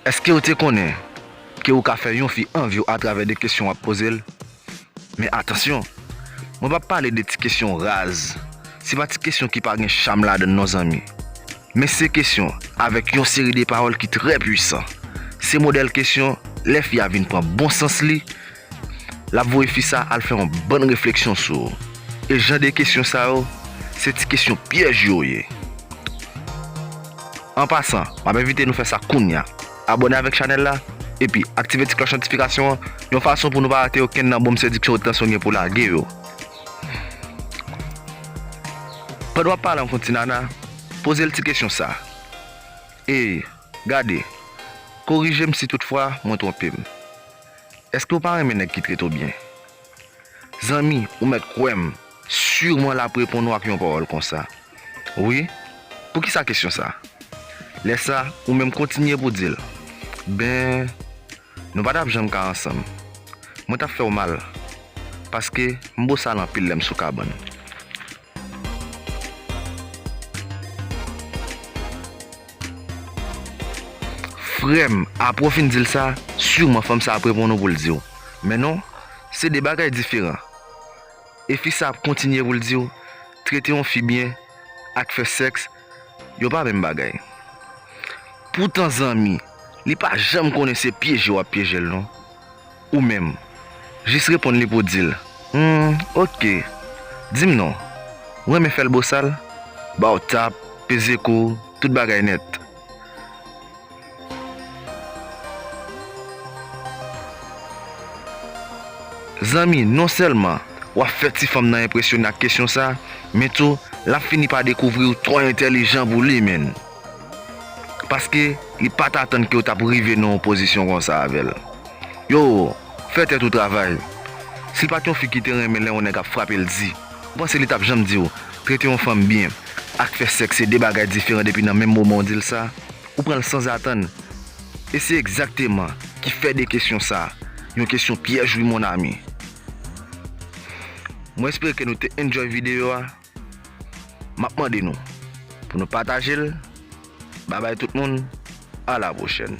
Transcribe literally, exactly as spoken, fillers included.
Èske w te konnen ke ou ka fè yon fi anvi w atravè de kesyon w ap poze l? Men atansyon, mwen p ap pale de ti kesyon raz. Se pa ti kesyon ki pa gen cham ladan l non, zanmi. Men se kesyon avèk yon seri de pawòl ki trè pwisan. Se modèl kesyon, lè fi a vin pran bon sans li, l ap voye fi sa al fè yon bann refleksyon sou ou. E jan de kesyon sa yo, se ti kesyon pyèj yo ye. An pasan, m ap envite nou fè sa kounya. Abòne avèk chanèl la, epi aktive ti klòch notifikasyon an, yon fason pou nou pa rate okenn nan bonm sediksyon ou tansyon gen pou lage yo. Pandan w ap pale ank yon ti nana, poze l ti kesyon sa. E, gade, korije m si toutfwa mwen twonpe m. Èske w pa renmen nèg ki trete w byen? Zanmi, ou mèt kwè m, siman l ap reponn ou ak yon pawòl konsa. Wi, poukisa kesyon sa? Lè sa, ou menm kontinye pou di l, ben, nou pa t ap janm ka ansanm. Mwen t ap fè w mal, paske m bosal anpil lè m sou kabann. Frè m, apre w fin di l sa, siman fanm sa ap reponn ou pou l di w, men non, se de bagay diferan. E fi sa ap kontinye pou l di w, trete yon fi byen ak fè sèks, yo pa menm bagay. Poutan zanmi, li pa janm konnen se pyeje w ap pyeje l non. Ou menm, jis reponn li pou w di l, hmm, oke, di m non, ou renmen fè l bosal? Ba w tap, peze kou, tout bagay nèt. Zanmi, non sèlman w ap fè ti fanm nan enpresyone ak kesyon sa, men tou, l ap fini pa dekouvri w twò entèlijan pou li, menn. Paske li pa t atann ke w t ap rive nan yon pozisyon konsa avè l. Yo, fè tèt ou travay. Si l pa t yon fi ki te renmen lè yon nèg ap frape l di, ou panse li t ap janm di w, trete yon fanm byen ak fè sèks se de bagay diferan depi nan menm moman w di l sa? Ou pran l sanzatann. E se egzakteman ki fè de kesyon sa yon kesyon pyèj wi mon ami. Mwen espere ke nou te enjoy videyo a. M ap mande nou pou nou pataje l. Babay tout moun, a la pwochèn.